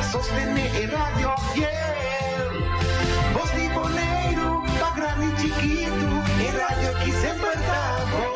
sostené e radio fiel. Bos di Boneiru, pa grandi i chikitu, e radio aki semper ta bon.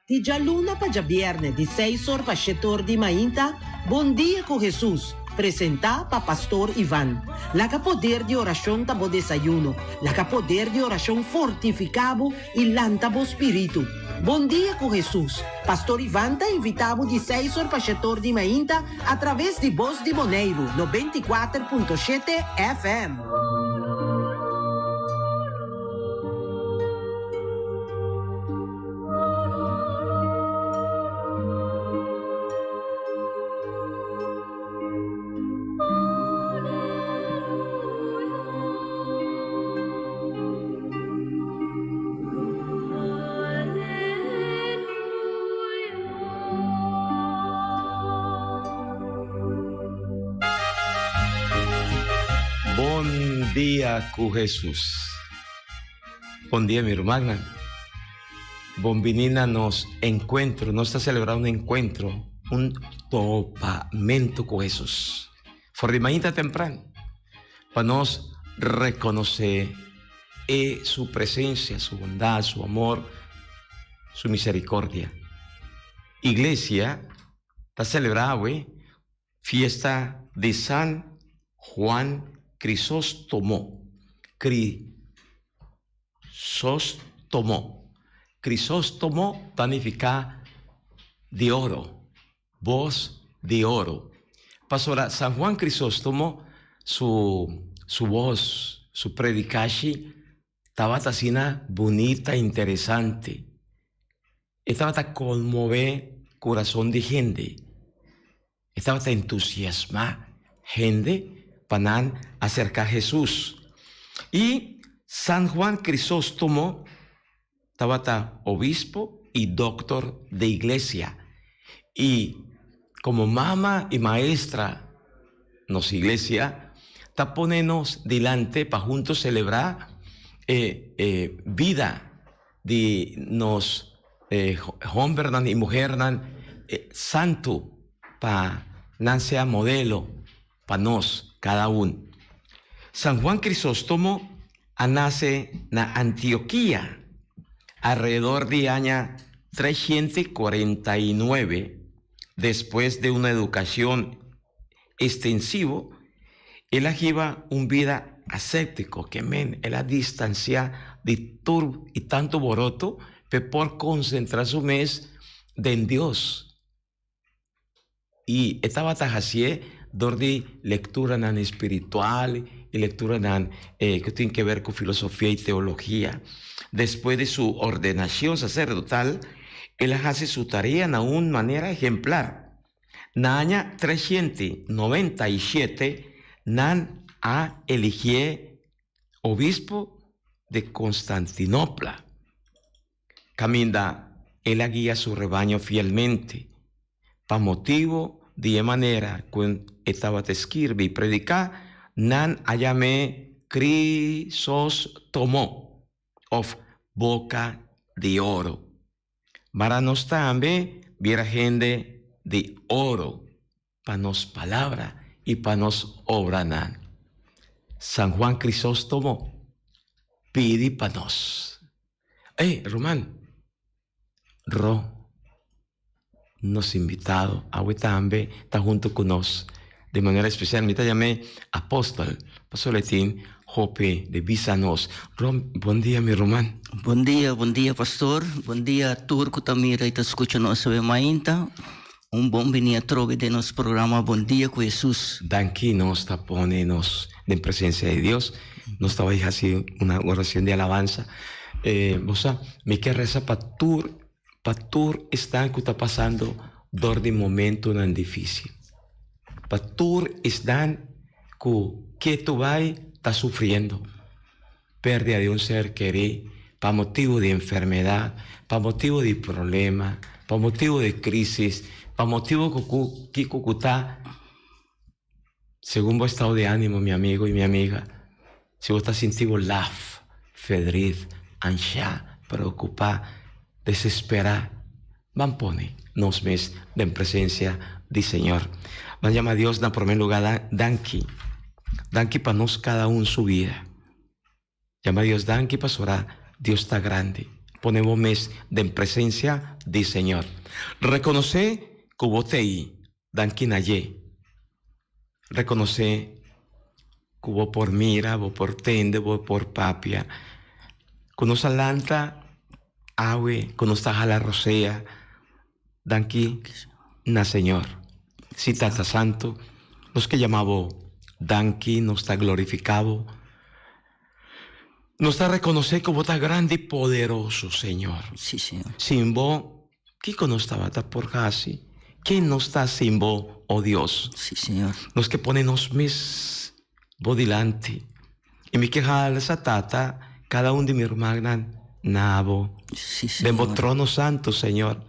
Di djaluna pa djabièrnè di seis or pa shete or di mainta, Bon Dia ku Hesus, presentá pa Pastor Ivan. Laga poder di orashon ta bo desayuno, laga poder di orashon fortifiká bo i lanta bo spiritu. Bon Dia ku Hesus, Pastor Ivan ta invitá bo di seis or pa shete or di mainta atraves di Bos di Boneiru 94.7 FM. Bon dia ku Hesus. Bon dia mi rumannan. Bon bini na nos encuentro. Nos ta celebra un encuentro, un topamento cu Hesus. For di mainta tempran, pa nos reconoce e su presencia, su bondad, su amor, su misericordia. Iglesia ta celebra awe Fiesta di San Juan Crisóstomo, Crisóstomo. Crisóstomo ta nifiká di oro, bos di oro. Pasobra San Juan Crisóstomo su su bos, su predikashi tabata asina bunita, interesante. E tabata konmové kurason di hende. E tabata entusiasmá hende pa nan aserká Hesus. I San Juan Krisóstomo tabata obispo i dòktor di iglesia. I komo mama i maestra nos iglesia ta pone nos dilanti pa huntu selebrá e bida di nos hombernan i muhernan santu pa nan sea modelo pa nos kada un. San Juan Crisóstomo a nase na Antiokia alrededor di aña 349 despues de un educacion Extensivo, el a hiba un bida aséptico, ke men el a distanciá di tur i tantu boroto p'e por konsentrá su mes den Dios. I e tabata hasié dor di lekturanan espiritual i lekturanan ku tin ke ber ku filosofia i teologia. Despues di su ordenashon saserdotal, el a hasi su tarea na un manera ehemplar. Na aña 397 nan a eligié obispo di Konstantinopla, kaminda el a guia su rebaño fielmente. Pa motibu di e manera ku e tabata skirbi i prediká, nan a yam'é Krisóstomo òf Boka di Oro. Mara nos tambe bira hende di oro pa nos palabra i pa nos obranan. San Juan Crisóstomo, pidi pa nos. Ey, ruman, Ro, nos invitado awe tambe ta hunto cu nos. De manera especial mi ta yam'é Apóstol, pasobra e tin hopi di bisa nos. Ron, bon dia mi ruman. Bon dia, bon dia pastor, bon dia tur ku ta mira i ta skucha nos awe mainta. Un bon bini atrobe den nos programa Bon Dia ku Hesus. Danki nos ta pone nos den presencia di Dios. Nos ta bai hasi una oracion di alabansa. Eh, bo sa, mi ke resa pa tur, pa tur esnan ku ta pasando dor di momentonan dificil. Pa tur esnan ku ketu bai ta sufriendo pèrdida di un ser kerí pa motibu di enfermedat, pa motibu di problema, pa motibu di krísis, pa motibu ku ku kiko ku ta segun bo estado di ánimo mi amigo i mi amiga, si bo ta sinti bo laf, fedrit, anshá, preokupá, desesperá. Ban pone nos mes den presencia di Señor. Ban yama Dios na prome lugar danki. Danki pa nos cada un su vida. Yama Dios danki pasobra Dios ta grandi. Pone bo mes den presencia di Señor. Reconoce cu bo t'ey danki na dje. Reconoce cu bo por mira, bo por tende, bo por papia. Cu nos a lanta awe, cu nos ta hala rosea, danki na Señor. Si Tata Santo, nos ke yama bo danki, nos ta glorifica bo. Nos ta reconoce cu bo ta grandi y poderoso, Señor. Sí, Señor. Sin bo, Kiko nos tabata por hasi? Ken nos ta sin bo, o Dios? Sí, Señor. Nos ke pone nos mes bo dilanti. I mi ke halsa, Tata, kada un di mi rumannan na bo. Sí, Den bo Señor. trono santu, Señor.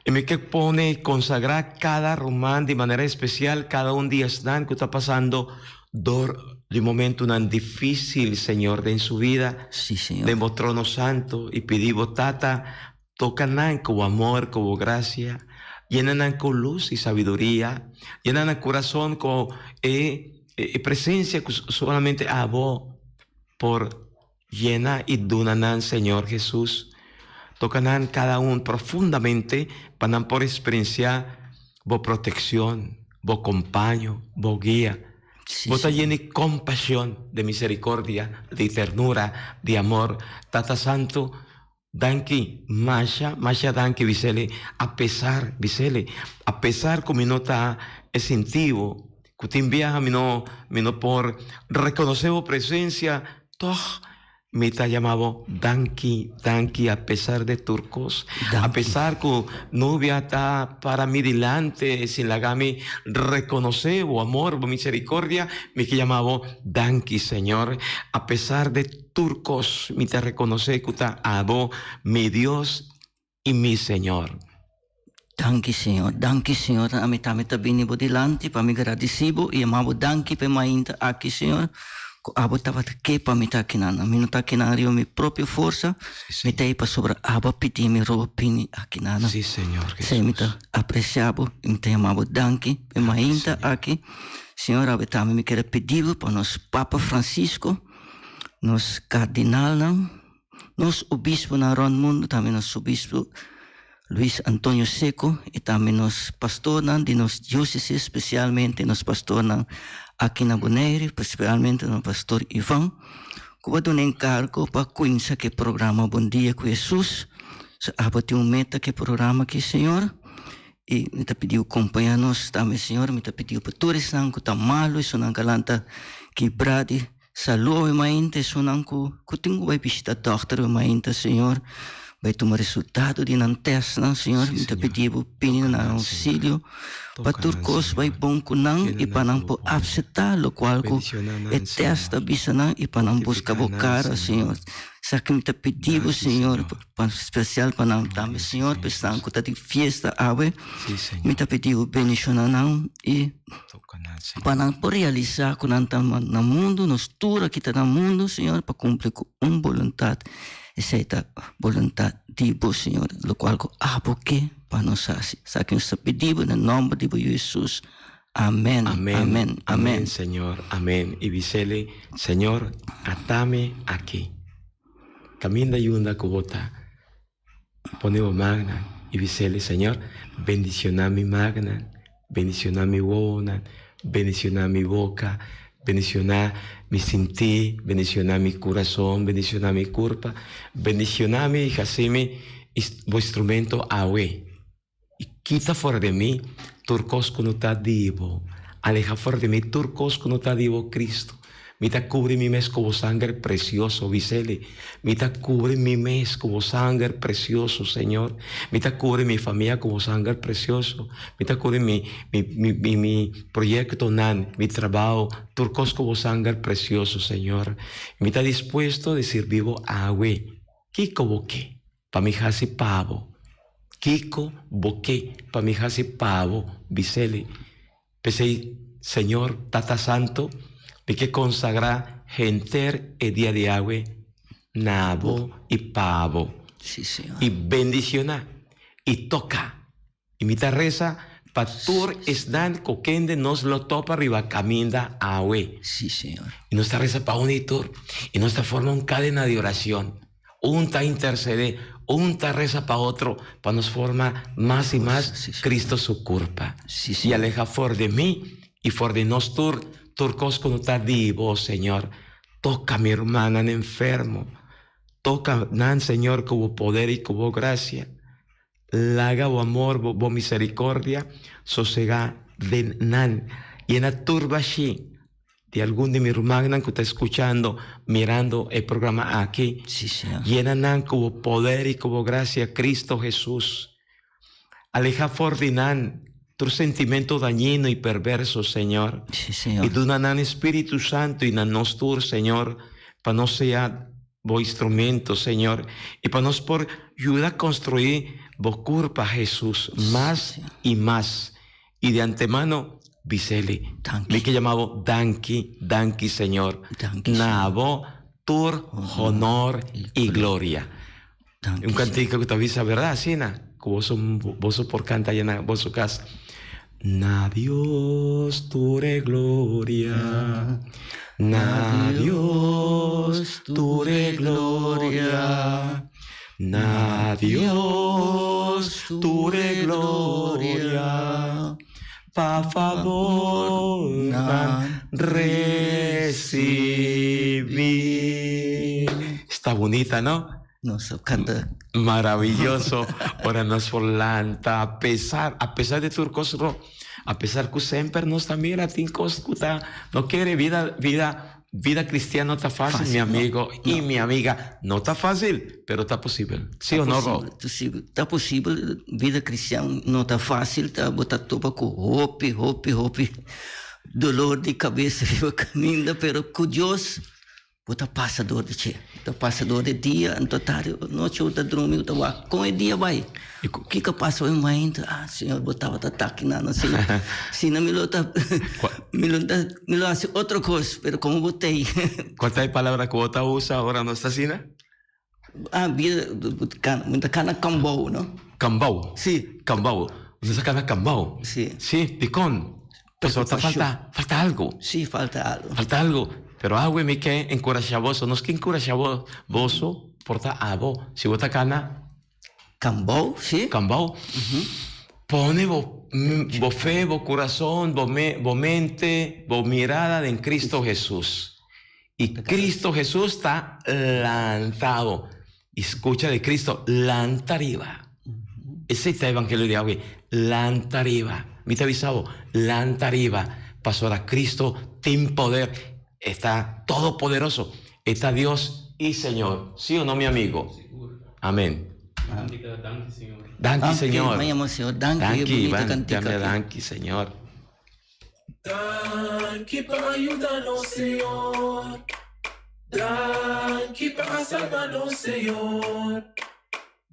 I mi ke pone i konsagrá kada ruman di manera espesial, kada un di esnan ku ta pasando dor di momentunan difísil, Señor, den su vida. Sí, Señor. Den bo trono santu i pidi bo, Tata, Toca nan cu bo amor, cu bo gracia, yena nan cu luz y sabiduria, yena nan curason cu e e presencia cu solamente abo por yena y duna nan, Señor Jesus. Toca nan cada un profundamente pa nan por experiencia bo proteccion, bo compaño, bo guia. Sí, Bo ta Señor. yen di compasion, di misericordia, di ternura, di amor. Tata Santo, Danki, masha, masha danki, bisele, a pesar, bisele, a pesar ku mi no ta e sinti bo, ku tin biaha mi no, mi no por rekonosé bo presensia, tòg mi ta yama bo danki, danki a pesar de tur kos, a Danki. pesar ku nubia ta para mi dilante sin laga mi rekonosé bo amor, bo miserikordia, mi ke yama bo danki, Señor, a pesar de. Tur kos mi ta rekonosé ku ta abo mi Dios i mi Señor. Danki Señor, danki Señor, ami tambe ta bini bo dilanti pa mi gradisí bo i yama bo danki pa e mainta aki Señor, ku abo tabata ke pa mi ta akinan. Mi no ta akinan riba mi propio forsa, mi ta ei pasobra abo a pidi mi roba bini akinan. Sí Señor Jesús. Esei mi ta apresiá bo i mi ta yama bo danki pa e mainta aki. Señor, awe tambe mi kere pidi bo pa nos Papa Francisco, Nos kardinalnan, nos obisponan rònt mundu, tambe nos obispo Luis Antonio Secco i tambe nos pastornan di nos diósesis, spesialmente nos pastornan aki na Bonaire, spesialmente nos pastor Ivan, ku a duna enkargo pa kuminsá ku e programa Bon Dia ku Hesus. So abo tin un meta ku e programa aki, Señor, i mi ta pidiu kompañá nos tambe, Señor. Mi ta pidiu pa tur esnan ku ta malu, esunnan ku a lanta kibrá di Salú awe mainta esunnan ku ku tin ku bai bishita dòkter awe mainta, Señor. Bai tuma resultado di nan tèstnan, Señor. Sí, Mi ta Señor. pidi Bo bini Toka na nan nan, Señor. ousilio pa Toka tur nan, kos bai Señor. bon ku nan Yena i pa nan nan ku por Bo poder. apseptá lokual ku Bendiciona e nan, tèst ta Señor. bisa nan i pa nan buska Fortifica Bo nan, kara, Señor. Señor. Esaki mi ta pidi Bo, Danki, Señor, Señor. pa spesial pa nan tambe, Gloria a Señor, pa Señor esnan Jesús. ku ta di fiesta awe. Sí, Mi Señor. ta pidi Bo bendiciona nan i. Toca nan, Señor. Pa nan por realisá ku nan ta na mundu, nos tur aki ta na mundu, Señor, pa kumpli ku un boluntat, esei ta boluntat di Bo, Señor, lokual ku Abo ke pa nos hasi. Esaki nos ta pidi Bo na nòmber di Bo Yu Hesus. Amèn, Amén, amèn, amén, amèn. Señor, amén. I bisele, Señor, atame aki. Kaminda yunda ku Bo ta. Pone bo mannan i bis'El, Señor, bendicioná mi mannan, bendicioná mi wowonan, bendicioná mi boca, bendicioná mi sintí, bendicioná mi curason, bendicioná mi curpa, bendicioná mi i haci mi bo instrumento awe. I kita for di mi tur kos ku no ta di bo. Aleha for di mi tur kos ku no ta di bo, Kristu. Mi ta kubri mi mes ku bo sanger presioso, Biseli. Mi ta kubri mi mes ku bo sanger presioso, Señor. Mi ta kubri mi famia ku bo sanger presioso. Mi ta kubri mi, mi, mi, mi, mi proyektonan, mi trabao, tur kos ku bo sanger presioso, Señor. Mi ta dispuesto di sirbi bo awe. Kiko bo ke? Pa mi hasi pa bo. Kiko bo ke pa mi hasi pa bo? Bis'Eli. P'esei, Señor, Tata Santu, mi ke konsagrá henter e dia di awe na bo i pa bo. Sí, Señor. I bendishoná. I toka. I mi ta resa pa tur esnan ku kende nos lo topa riba kaminda awe. Sí, Señor. I nos ta resa pa un i tur. I nos ta forma un kadena di orashon. Un ta intersedé, un ta resa pa otro, pa nos forma mas i mas Cristo su kurpa. Sí, I Señor. aleha for di mi i for di nos tur, tur kos ku no ta di bo, Señor. Toka mi rumannan enfermo. Toka nan, Señor, ku bo poder i ku bo grasia. Laga bo amor, bo misericordia sosegá den nan. Yena tur bashí di algun di mi rumannan ku ta skuchando, mirando e programa aki. Sí, Señor. Yena nan ku bo poder i ku bo grasia, Cristo Hesus. Aleha for di nan tur sentimento dañino i perverso, Señor. Sí, Señor. I duna nan Spiritu Santu i na nos tur, Señor, pa nos sea Bo instrumento, Señor, i pa nos por yuda construí Bo curpa, Hesus, mas i mas. I di antemano, bis'Eli, Danki. Mi ke yama Bo danki, danki, Señor. Danki, Na Señor. Bo tur honor i gloria. Danki, Un Señor. cantica cu ta bisa, verdad, asina? Cu boso, boso por canta allá na boso cas. Na Dios tur e gloria, na Dios tur e gloria, na Dios tur e gloria, pa favor nan recibí. Está bonita, no? Nos a canta. Maravilloso. Ora nos por lanta a pesar, a pesar de tur cos ro, a pesar cu semper nos ta mira tin cos cu ta no kere vida vida vida cristiana no ta fácil, Fácil, mi no, amigo y no. mi amiga. No ta fácil, pero ta posibel. Sí Ta o no, Ro? posibel, ta posibel, ta posibel. Vida cristian no ta fácil, ta bo ta topa cu hopi, hopi, hopi dolor di cabeza riba caminda, pero cu Dios Bo ta pasa dor di dje. Bo ta pasa dor di dia, anto tardi o nochi bo ta drumi, bo ta wak kon e dia bai. Kiko a pasa hoy mainta? Ah, Señor, bo tabata taki nan asina. Sina mi lo ta, mi lo ta, mi lo hasi otro kos, pero komo bo t'ei. Kua ta e palabra ku bo ta usa ora nos ta asina? Ah, bida, mi ta kana kambou, no? Kambou? Si. Kambou. Nos ta kana kambou. Si. Si, dikon? Pasobra ta falta, falta algu. Si, falta algu. Falta algu. Pero awe mi ke enkurashá boso. Nos ke enkurashá boso por ta abo. Si bo ta kana. Kambou, si. Kambou. Pone bo, bo fe, bo kurason, bo me, bo mente, bo mirada den Cristo Hesus. Y Cristo Jesús ta lantado. Y escucha de Cristo, lanta arriba. Ese ta evangelio di awe. Lanta arriba. Mi ta bisa bo, lanta arriba. Pasobra Cristo tin poder. E ta todopoderoso. E ta Dios y Señor. Sí o no, mi amigo? Amén. Danki, Señor. Danki, Señor. Señor. Danki, Danki, bonita Iván. cantica. Llame danki, Señor. Danki pa yuda nos, Señor. Danki pa salba nos, Señor.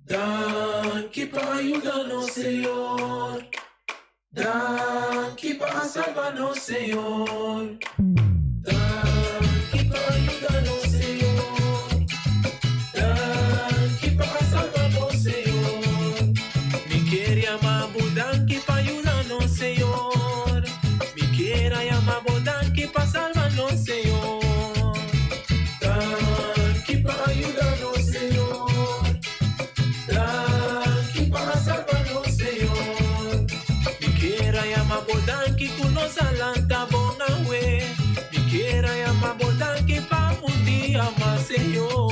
Danki pa yuda nos, Señor. Danki pa salba nos, Señor. Danki pa yuda nos, Señor. Danki pa salba nos, Señor. Mi ke yama bo danki pa yuda nos, Señor. Mi ke yama bo danki pa salba nos, Señor. Danki pa yuda nos, Señor. Danki pa salba nos, Señor. Mi ke yama bo danki ku nos a lanta bon awe. Mi ke yama bo danki pa un dia mas, Señor.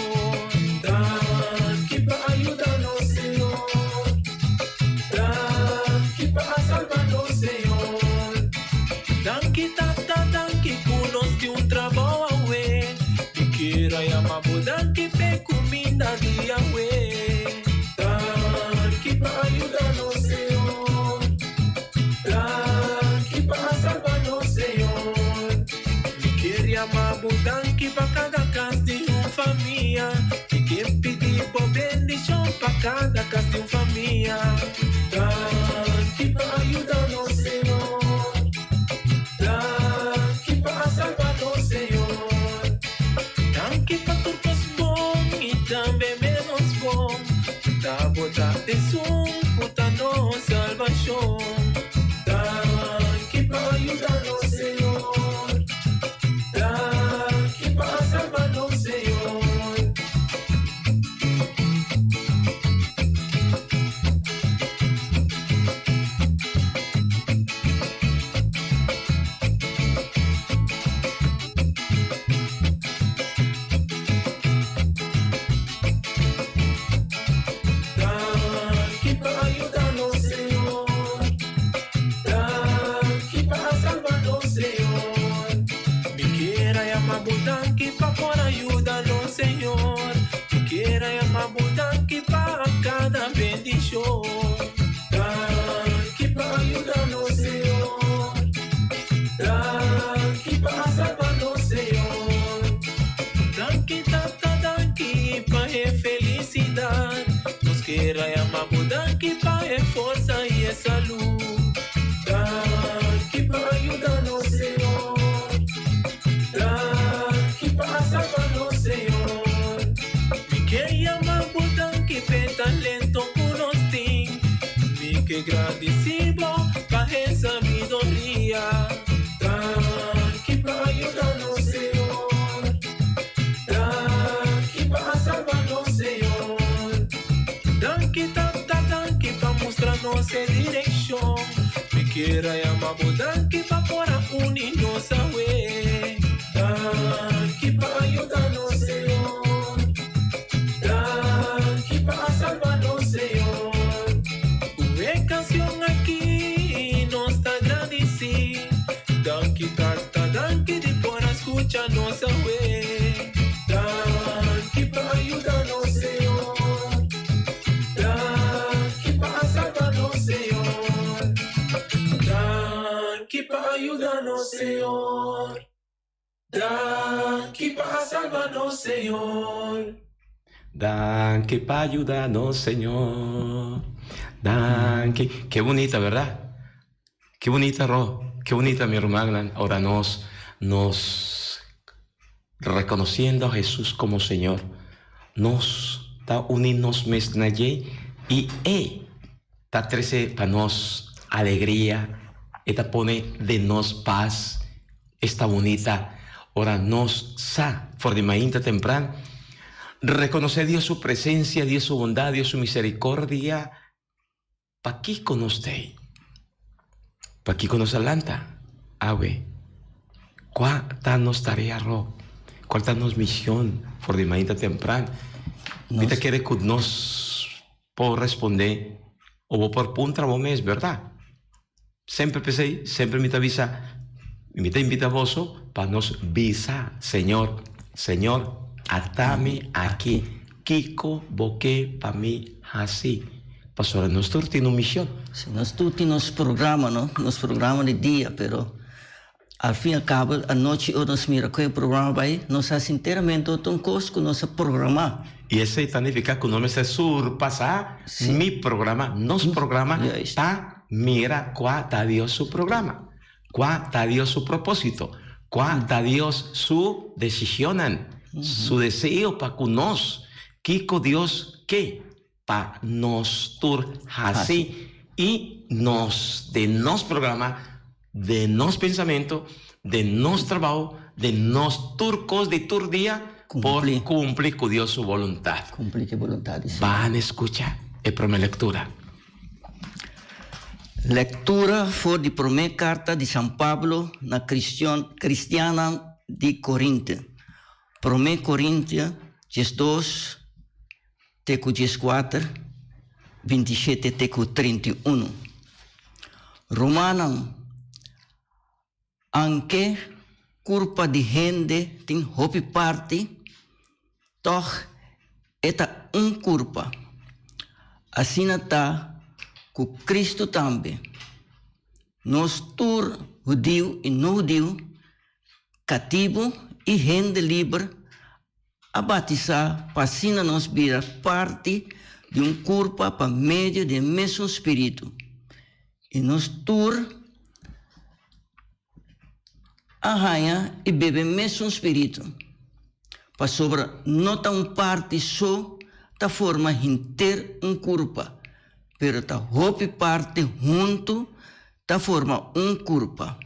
Danki pa yuda nos, Señor. Danki pa salba nos, Señor. Danki tata, danki ku nos tin un trabou awe. Mi ke yama bo danki p'e kuminda di awe. Danki pa yuda nos, Señor. Danki pa salba nos, Señor. Mi ke yama bo danki pa kada kas di un famia. Mi ke pidi bo bendishon pa kada kas di un famia. Danki pa yuda nos, Señor. Danki pa salba nos, Señor. Danki pa tur kos bon i tambe menos bon. Ta bo ta esun ku bendishon. Danki pa yuda nos, Señor. Danki pa salba nos, Señor. Danki Tata, danki pa e felisidat. Nos kier a yama bo danki pa e forsa i e salú. Danki pa yuda nos, Señor. Danki pa salba nos, Señor. Mi ke yama bo danki p'e talento ku nos tin. Mi ke gradisí bo pa e sabiduria. Danki pa yuda nos, Señor. Danki pa salba nos, Señor. Danki Tata, danki pa mustra nos e direkshon. Mi kier a yama bo danki pa por a uni nos awe. Danki pa yuda nos, Señor. Danki pa salba nos, Señor. Ku e kanshon aki nos ta gradisí. Danki Tata, danki di por a skucha nos awe. Danki pa yuda nos, Señor. Danki pa salba nos, Señor. Danki pa yuda nos, Señor. Danki pa salba nos, Señor. Danki pa yuda nos, Señor. Danki. Ke bunita, berdad? Ke bunita, Ro. Ke bunita, mi rumannan. Ora nos, nos reconociendo a Jesús como Señor, nos ta uni nos mes na dje i E ta trece pa nos alegria, E ta pone den nos paz. Esta bunita ora nos sa for di mainta tempran reconoce Dios su presencia, Dios su bondad, Dios su misericordia. Pakico nos ta ei? Pakico nos a lanta awe? Cua ta nos tarea, Rob? Cual ta nos mision for di mainta tempran? Mi ta kere cu nos por responde o bo por puntra bo mes, berdad? Semper p'esei, semper mi ta bisa, mi ta invita boso pa nos bisa Señor, Señor, ata mi aki, kiko bo ke pa mi hasi? Pasobra nos tur tin un mision. Si, nos tur tin nos programa, no? Nos programa di dia, pero al fin y al cabo, anochi ora nos mira kon e programa bai, nos hasi enteramente otro un kos ku nos a programá. I esei ta nifiká ku no mester surpasá mi programa, nos programa pa mira kua ta Dios su programa, kua ta Dios su propósito, kua ta Dios su desishonnan, su deseo pa ku nos, kiko Dios ke pa nos tur hasi i nos den nos programa, den nos pensamentu, den nos trabou, den nos tur kos di tur dia por kumpli ku Dios su boluntat. Kumpli ku e boluntat di Señor. Ban skucha e promé lektura. Lektura for di promé karta di San Pablo na kristiannan di Korinte. Promé Korintio 12. Te ku dieskuater, bintishete te ku 31. Rumannan, anke kurpa di hende tin hopi parti, tòg e ta un kurpa. Asina ta ku Kristu tambe. Nos tur, hudiu i no hudiu, katibu i hende liber, a batisá pa asina nos bira parti di un kurpa pa medio di e mesun spiritu, i nos tur a haña i bebe mesun spiritu, pasobra no ta un parti so ta forma henter un kurpa, pero ta hopi parti huntu ta forma un kurpa.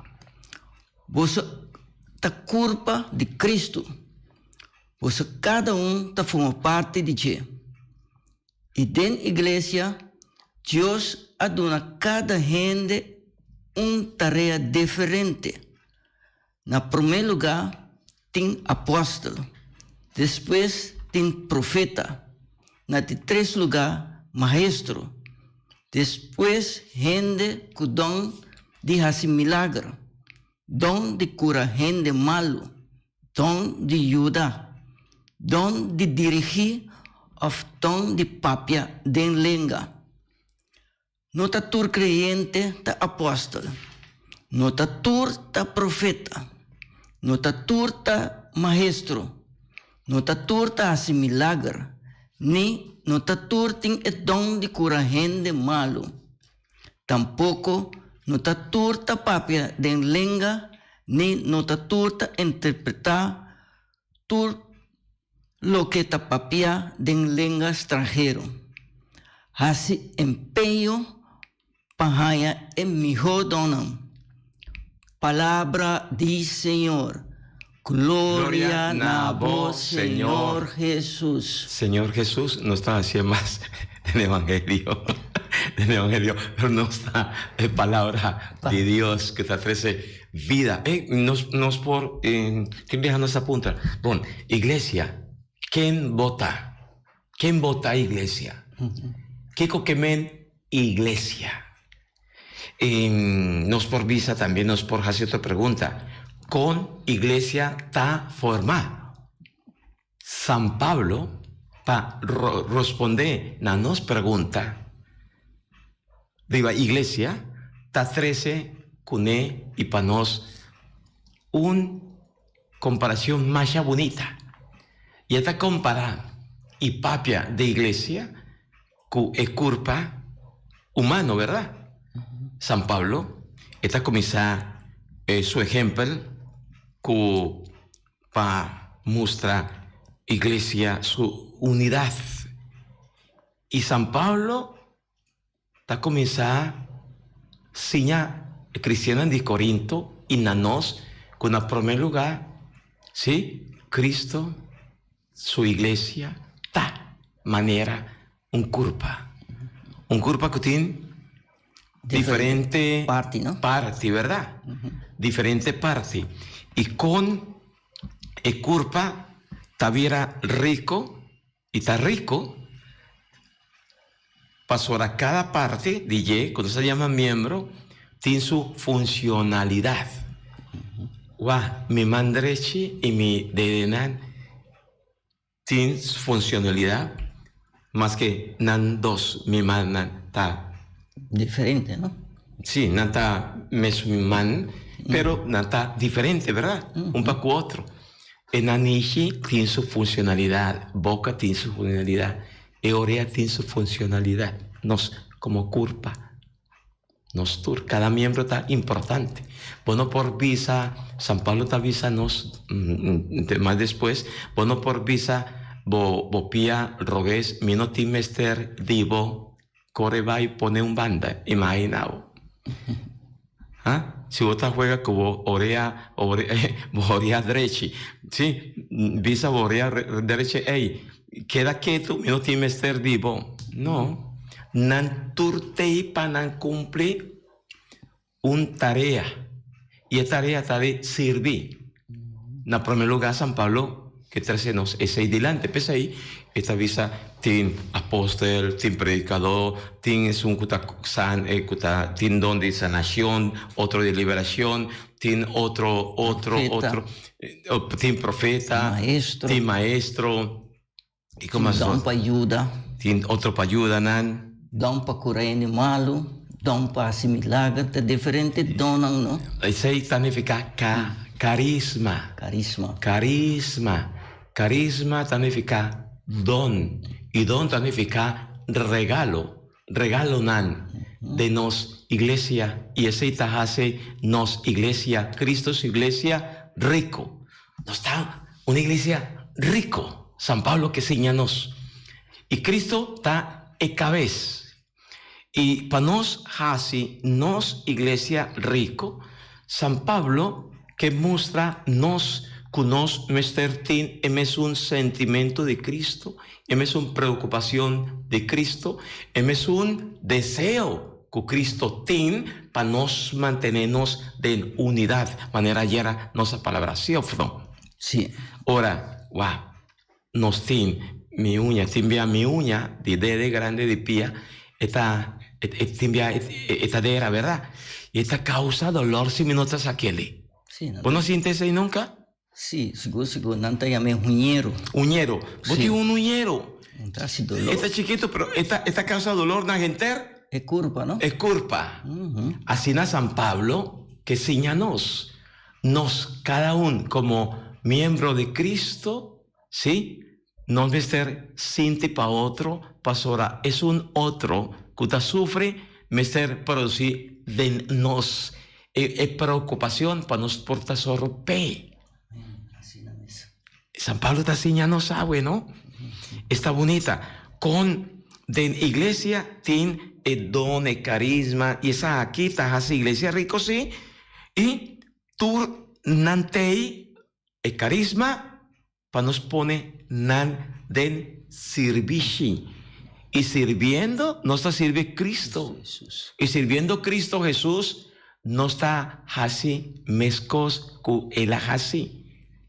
Boso ta kurpa di Kristu. Boso kada un ta forma parti di dje. I den iglesia, Dios a duna kada hende un tarea diferente. Na promé lugá tin apòstel, despues tin profeta, na di tres lugá maestro, despues hende ku don di hasi milager, don di kura hende malu, don di yuda, don di dirigí òf don di papia den lenga. No ta tur kreyente ta apòstel, no ta tur ta profeta, no ta tur ta maestro, no ta tur ta hasi milager, ni no ta tur tin e don di kura hende malu. Tampoko no ta tur ta papia den lenga, ni no ta tur ta interpretá tur loke ta papia den lenga stranhero. Hasi empeño pa haña e mihó donnan. Palabra di Señor. Gloria na bo, Señor Hesus. Señor Hesus, nos ta hacié mas den Evangelio, den Evangelio, pero nos ta e palabra di Dios cu ta trece vida. Eh, nos, nos por, eh, tin biaha nos ta puntra, bon, iglesia, ken bo ta? Ken bo ta iglesia? Kico ke men iglesia? Y nos por bisa tambe, nos por haci otro pregunta, con iglesia ta forma? San Pablo pa rosponde na nos pregunta riba iglesia ta trece cune y pa nos un comparacion masha bunita. Y e ta compara y papia de iglesia cu e curpa humano, verdad? San Pablo e ta cuminsa su ehempel cu pa mustra iglesia su unidad. Y San Pablo ta cuminsa siña e cristiannan di Corinto y na nos cu na prome lugar, si, Cristo su iglesia ta manera un curpa. Un curpa cu tin diferente parti, no? Parti, verdad? Diferente parti. Y con e curpa ta bira rico y ta rico pasobra cada parti di dje, cu nos ta yama miembro, tin su funcionalidad. Wak, mi man drechi y mi dedenan tin funcionalidad maske nan dos mi mannan ta. Diferente, no? Sí, nan ta mesun man, pero nan ta diferente, verdad? Un pa cu otro. E nanishi tin su funcionalidad, boca tin su funcionalidad, e orea tin su funcionalidad. Nos como curpa. Nos tur, cada miembro ta importante. Bo no por bisa, San Pablo ta bisa nos mas despues, bo no por bisa bo bo pia robes, mi no tin mester di bo, kore bai pone un banda, imagina bo. Ha? Si bo ta juega ku bo orea, bo orea drechi, si, bisa bo orea drechi, ey, Keda ketu, mi no tin mester di bo. No, nan tur t'ei pa nan kumpli un tarea, i e tarea ta di sirbi. Na promé lugá San Pablo ke trese nos esei dilanti. P'esei e ta bisa tin apostel, tin predikadó, tin esun ku ta san, ku ta tin don di sanashon, otro di liberashon, tin otro, otro, otro. Tin profeta, maestro, tin maestro, y como tin don pa yuda, tin otro pa yuda nan, don pa cura hende malu, don pa haci milager, ta diferente donnan, no? Esey ta nifica ca, carisma. Carisma. Carisma. Carisma ta nifica don, y don ta nifica regalo, regalonan den nos iglesia y esey ta haci nos iglesia, Cristo su iglesia, rico. Nos ta un iglesia rico, San Pablo ke siña nos. Y Cristo ta e cabes. Y pa nos haci nos iglesia rico, San Pablo ke mustra nos ku nos mester tin e mesun sentimentu di Cristo, e mesun preocupacion di Cristo, e mesun deseo cu Cristo tin pa nos mantene nos den unidad, manera ayera nos a palabra, si of no? Si. Ora, wak, nos tin mi uña, tin bia mi uña di dede grandi di pia e ta, e tin bia e ta dera, berdad? Y e ta causa dolor si mi no ta sakeli. Si, Bo no sinti esey nunca? Si, sigur sigur, nan ta yam'é huñero. Huñero. Bo tin un huñero. E ta hasi dolor. E ta chikito pero e ta e ta causa dolor na henter. E kurpa, no? E kurpa. Asina San Pablo ke siña nos, nos kada un komo miembro di Cristo, sí, nos mester sinti pa otro pasobra esun otro ku ta sufri mester produsí den nos e preokupashon pa nos por ta sòru p'e. San Pablo ta siña nos awe, no? Esta bunita. Kon den iglesia tin e don, e karisma, i esaki ta hasi iglesia riko, sí. I tur nan t'ei e karisma pa nos pone nan den sirbishi. I sirbiendo nos ta sirbi Cristo. I sirbiendo Cristo Jesus nos ta hasi meskos ku El a hasi.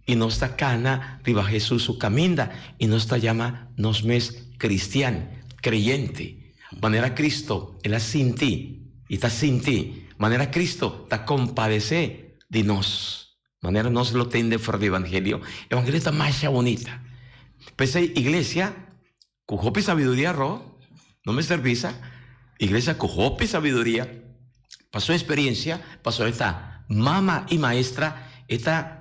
I nos ta kana riba Jesus su kaminda i nos ta yama nos mes cristian, kreyente. Manera Cristo El a sinti i ta sinti, manera Cristo ta kompadesé di nos. Manera nos lo tende for di evangelio, evangelio ta masha bunita. P'esei iglesia ku hopi sabiduria ro, no mester bisa, iglesia ku hopi sabiduria, pa su experiencia, pasobra e ta mama i maestra, e ta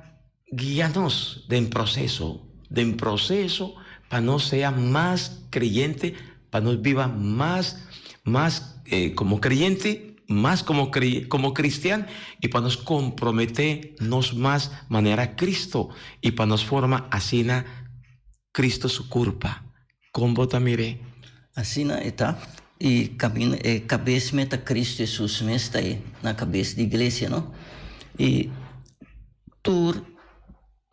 guia nos den proceso, den proceso pa nos sea mas creyente, pa nos biba mas, mas como creyente, mas como como cristian y pa nos compromete nos mas manera Cristo y pa nos forma asina Cristo su curpa. Con bo ta mir'é? Asina e ta, y caminda e cabes me ta Cristo Jesus mes ta e na cabes di iglesia, no? Y tur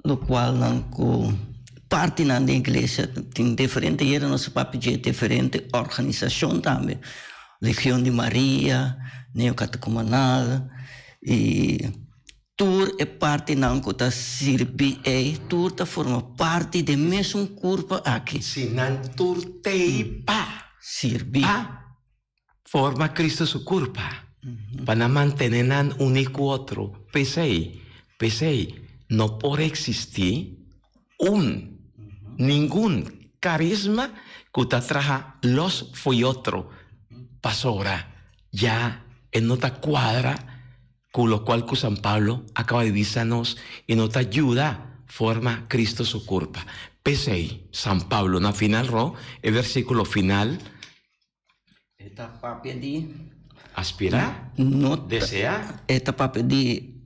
Lokualnan ku partinan den iglesia tin diferente yera nos a papia dje diferente organisashon tambe, Legion di Maria, Neokatekomanal i tur e partinan ku ta sirbi ei tur ta forma parti den mesun kurpa aki. Si nan tur t'ei pa sirbi. Pa forma Cristo su curpa, pa nan mantene nan uni cu otro. P'esei, p'esei no por existi un, ningun carisma cu ta traha los fo'i otro, pasobra ya e no ta cuadra cu locual cu San Pablo a caba di bisa nos y no ta yuda forma Cristo su curpa. P'esei, San Pablo na final ro, e versiculo final, E ta papia di. Aspirá, No ta. deseá. E ta papia di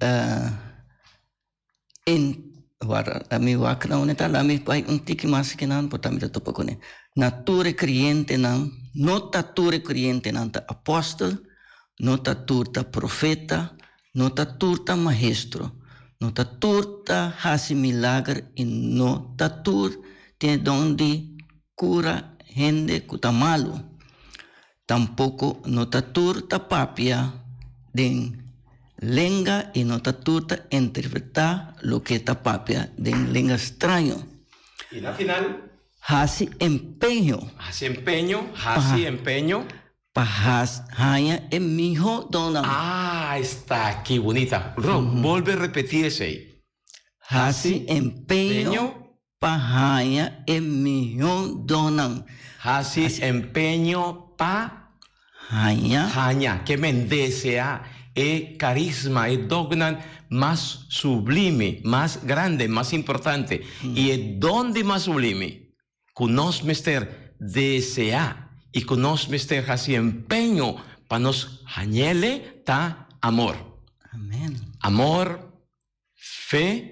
en warda mi wak na unda ta la mi bai un tiki mas akinan por ta mi ta topa kuné. Na tur e krientenan, no ta tur e krientenan ta apòstel, no ta tur ta profeta, no ta tur ta maestro, no ta tur ta hasi milager i no ta tur tin e don di Kura hende ku ta malu. Tampoko no ta tur ta papia den lenga i no ta tur ta interpretá loke ta papia den lenga straño. I na final. Hasi empeño. Hasi empeño, hasi empeño. Pa haña e mihó donnan. Ah, esta ki bunita. Ro, bolbe repetí esei. Hasi empeño Pa haña e mihó donnan. Hasi empeño pa haña. Haña, ke men deseá e karisma, e donnan mas sublime, mas grande, mas importante. I e don di mas sublime ku nos mester deseá i ku nos mester hasi empeño pa nos hañ'el ta amor. Amen. Amor, fe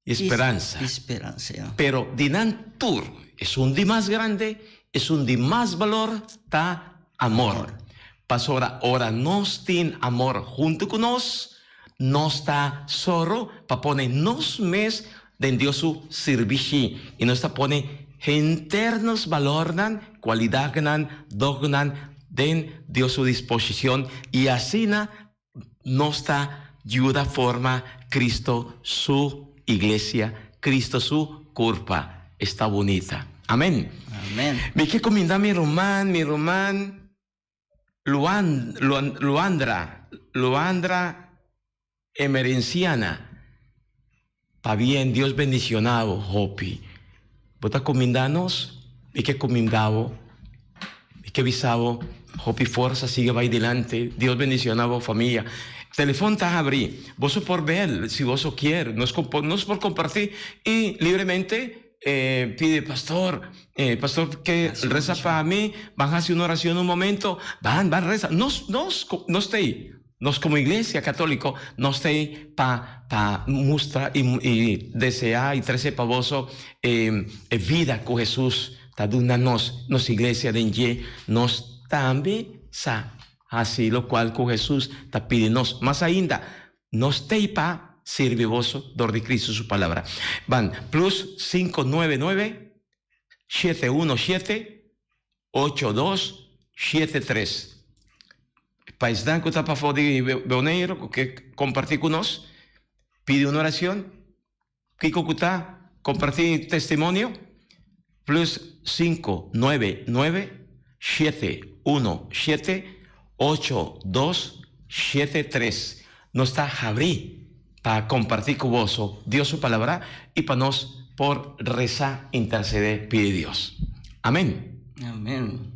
I speransa. I speransa, ya. Pero di nan tur, esun di mas grande, esun di mas balor ta amor. Pasobra ora nos tin amor huntu ku nos, nos ta sòru pa pone nos mes den Dios su sirbishi i nos ta pone henter nos balornan, kualidadnan, donnan den Dios su disposishon i asina Nos ta yuda forma Cristo su iglesia, Cristo su curpa. Esta bunita. Amen. Amen. Mi ke cuminda mi ruman, mi ruman Luan, Luan, Luandra, Luandra Emerenciana. Pabien, Dios bendiciona bo hopi. Bo ta cuminda nos, mi ke cuminda bo. Mi ke bisa bo hopi forsa sigue bai dilanti. Dios bendiciona bo famia. Telefon ta habri. Boso por bel si boso kier. Nos nos por comparti y libremente pidi pastor, pastor ke resa pa mi, ban haci un oracion un momento. Ban, ban resa. Nos, nos, nos ta ey. Nos como iglesia catolico nos ta ey pa pa mustra y y desea y trece pa boso e e vida cu Jesus ta duna nos. Nos iglesia den dje nos tambe sa haci locual cu Jesus ta pidi nos. Mas ainda nos ta ey pa sirbi boso dor di Cristo su palabra. Ban plus cinco nueve nueve shete uno shete ocho dos shete tres. Paisnan ku ta pafó di Boneiru ku ke kompartí ku nos, pidi un orashon. Kiko ku ta kompartí testimonio? Plus sinku nuebe nuebe shete uno shete ocho dos shete tres. Nos ta habrí pa kompartí ku boso Dios su Palabra i pa nos por resa, intersedé, pidi Dios. Amén. Amén.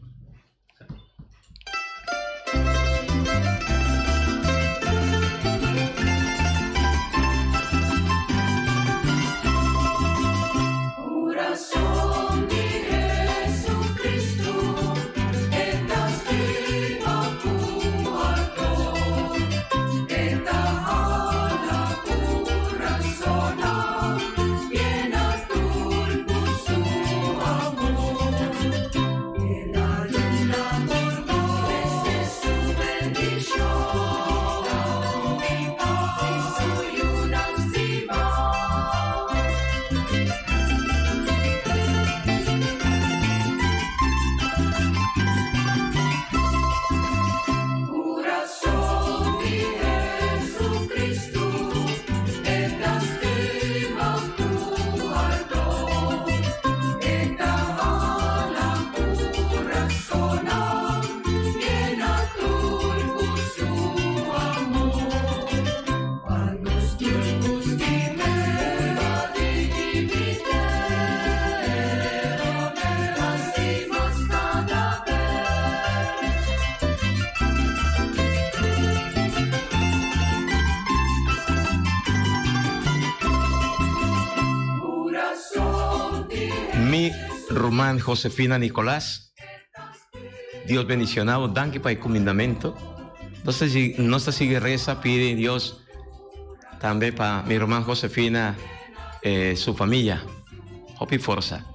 Mi ruman Josefina Nicolas, Dios bendiciona bo, danki pa e cumindamento. Nos ta nos ta sigui reza pidi Dios tambe pa mi ruman Josefina eh, su familia. Hopi forsa.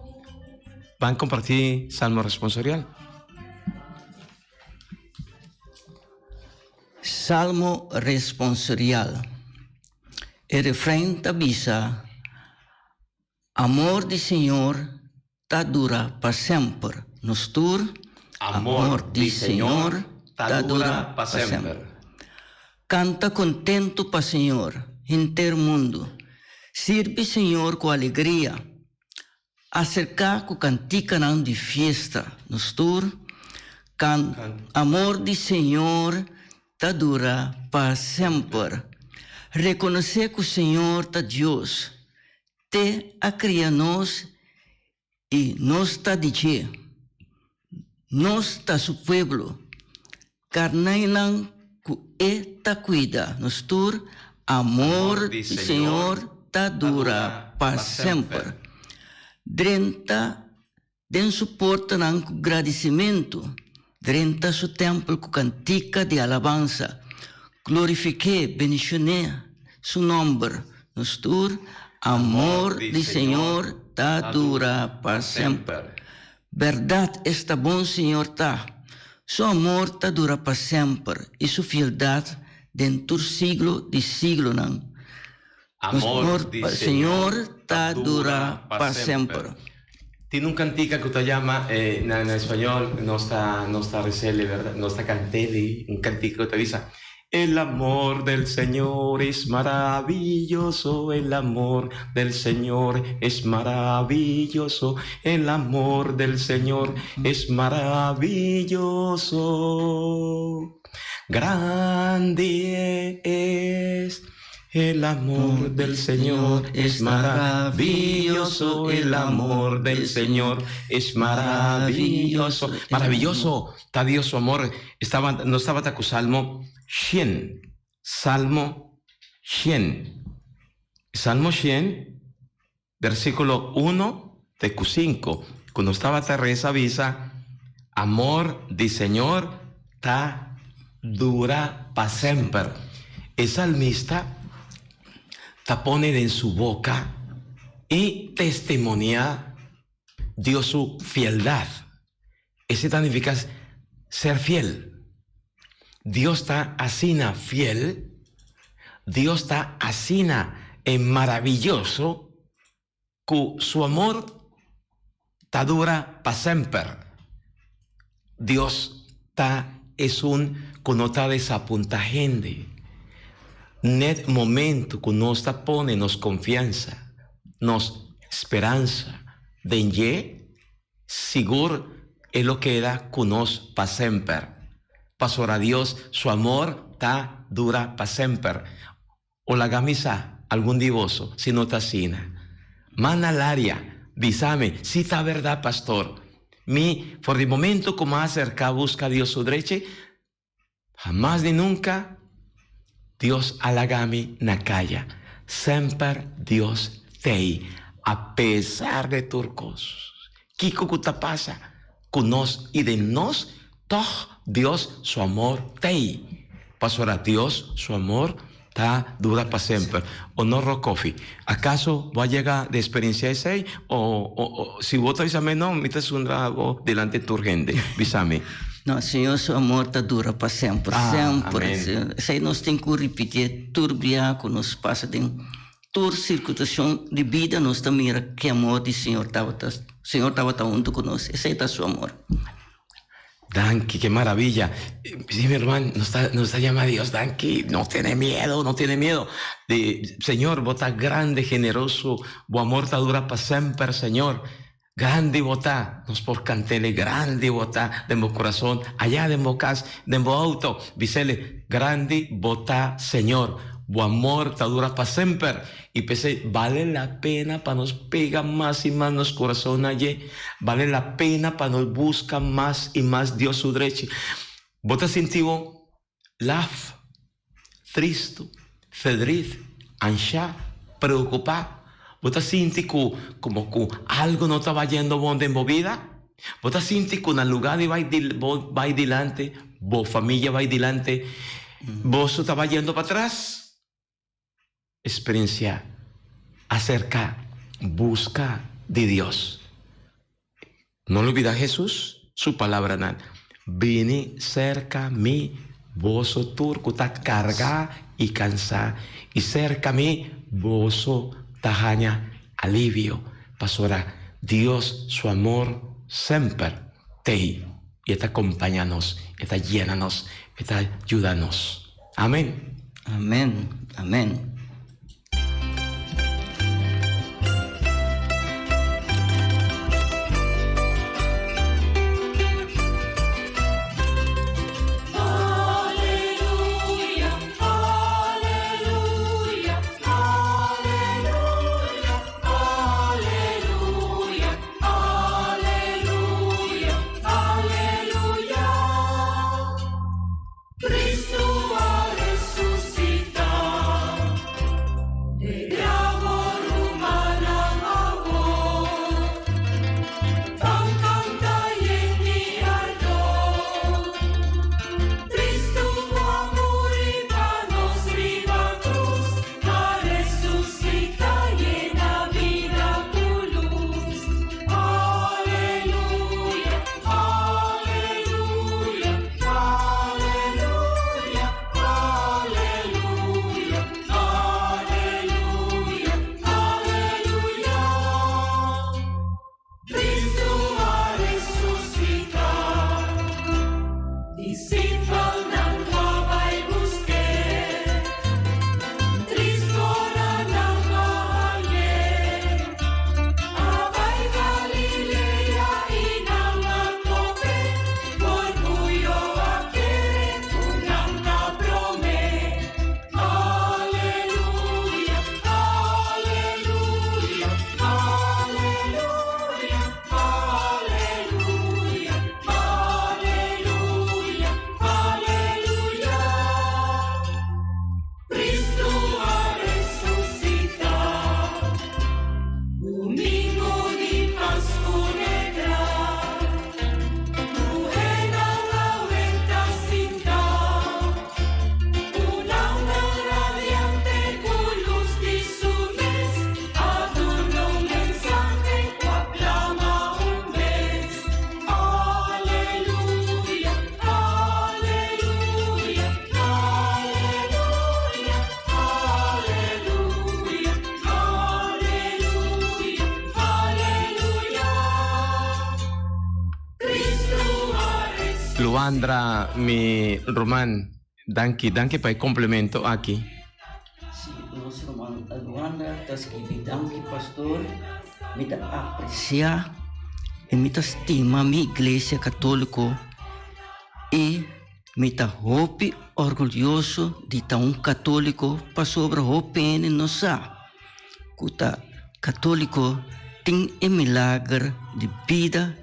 Ban comparti Salmo responsorial. Salmo responsorial. E refrein ta bisa, Amor di Señor ta dura pa semper. Nos tur, Amor di Señor ta dura pa semper. Kanta kontentu pa Señor, henter mundu. Sirbi Señor ku alegria. Aserká ku kantikanan di fiesta. Nos tur, kan Amor di Señor ta dura pa semper. Rekonosé ku Señor ta Dios. Te a kria nos i nos ta di dje. Nos ta su pueblo, karneinan ku e ta kuida. Nos tur, amor di Señor ta dura pa semper. Drenta den su portanan ku gradisimentu, drenta su tèmpel ku kantika di alabansa. Glorifik'é, bendishon'é su nòmber. Nos tur, amor di Señor ta dura pa semper. Bèrdat esta bon Señor ta! Su amor ta dura pa semper i su fieldat den tur siglo di siglonan. Amor di Señor ta dura pa semper. Tin un cantica cu ta yama na na español nos ta nos ta resele verdad nos ta cantele un cantica cu ta bisa El amor del Señor es maravilloso el amor del Señor es maravilloso el amor del Señor es maravilloso grande es. El amor del Señor es maravilloso, el amor del Señor es maravilloso. Maravilloso ta Dios su amor. Estaba, nos tabata ku Salmo 100. Salmo 100. Salmo 100, versículo 1 te ku 5. Ku nos tabata reza bisa, amor di Señor ta dura pa semper. E salmista ta pone den su boca y testimonia Dios su fieldad. Ese ta nifica ser fiel. Dios ta asina fiel, Dios ta asina e maravilloso cu su amor ta dura pa semper. Dios ta esun cu no ta desapunta hende. Net momento cu nos ta pone nos confiansa, nos speransa den dje, Sigur e lo keda ku nos pa semper. Pasobra Dios su amor ta dura pa semper. O laga mi sa algun di boso si no ta asina. Manda laria, bisa mi si ta bèrdat, pastor. Mi, for di momento ku mi a aserká buska Dios su drechi, Hamas ni nunka Dios a laga mi na kaya. Semper Dios t'ei, a pesar de tur kos. Kiko ku ta pasa ku nos i den nos, tòg Dios su amor t'ei. Pasobra Dios su amor ta dura pa semper. O no Rokofi? Akaso bo a yega di eksperensiá esei? O, o, o si bo ta bisa mi no, mi ta sundra bo delante tur hende. Bisa mi. No, Señor su amor ta dura pa semper, Ah, semper. amén. Esei nos tin ku ripitié tur bia ku nos pasa den tur sirkunstashon di bida, nos ta mira ke amor di Señor tabata, Señor tabata huntu ku nos. Esei ta su amor. Danki, ke maravilla. Sí, mi herman, nos ta, nos ta llama a Dios, danki, no tiene miedo, no tiene miedo. De, Señor, bo ta grande, generoso, bo amor ta dura pa semper, Señor. Grandi bo ta, nos por cantele, grandi bo ta den bo corazón, allá den bo cas, den bo auto. Bisele, grandi bo ta, Señor, bo amor ta dura pa semper. I p'esei bale la pena pa nos pega mas i mas nos kurason na dje. Bale la pena pa nos buska mas i mas Dios su drechi. Bo ta sinti bo laf, tristu, ferdrit, anshá, preokupá? Bo ta sinti ku komo ku algu no ta bayendo bon den bo bida? Bo ta sinti ku na lugá di bai bo bai dilanti, bo famia bai dilanti, boso ta bayendo patras? Experiencia, acerca, busca di Dios. No lubida Jesus su palabranan, Bini cerca mi boso tur cu ta carga y cansa, y cerca mi boso ta haña alivio, pasobra Dios su amor semper t'ei y e ta compaña nos, e ta yena nos, e ta yuda nos. Amen. Amen amen. Cristo a resucitá. Luandra, mi ruman, danki, danki pa e complemento aki. Si, nos ruman Luandra ta skibi, Danki pastor, mi ta aprecia y mi ta stima mi iglesia catolico y mi ta hopi orgulyoso di ta un catolico pasobra hopi hende no sa cu ta catolico tin e milager di bida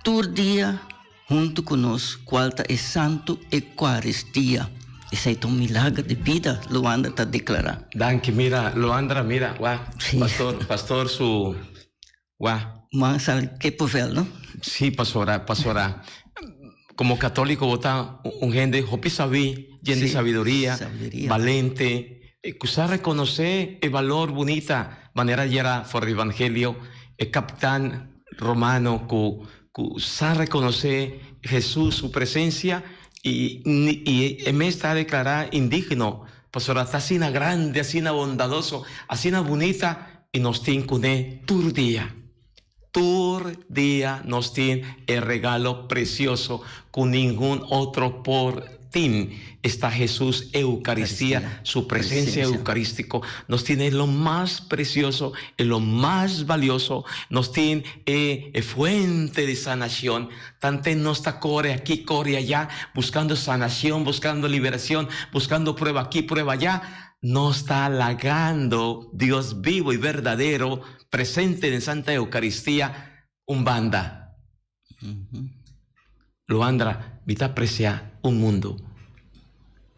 Tur dia huntu ku nos, kual ta e Santu Ekuaristia. Esei ta un milager di bida, Luandra ta deklará. Danki, mira, Luandra, mira, wak, pastor, pastor su, wak. Man sali kippenvel, no? Sí, pastora, pastora, komo katóliko bo ta un hende hopi sabí, yen di sabiduria, balente, ku sa rekonosé e balor bunita, manera yera for di evangelio, e kapitan Romano ku ku sa rekonosé Hesus su presensia i i e mes ta deklará indigno, pasobra ta asina grandi, asina bondadoso, asina bunita i nos tin kuné tur dia. Tur dia nos tin e regalo presioso ku ningun otro por tin, esta Hesus Eucaristia, su presencia eucarístico. Nos tin e lo mas precioso, e lo mas valioso, nos tin e e fuente di sanacion. Tanten nos ta core aki, core allá, buscando sanacion, buscando liberacion, buscando prueba aki, prueba allá, nos ta lagando Dios bibo y berdadero presente den Santa Eucaristia un banda. Luandra, mi ta apreciá un mundu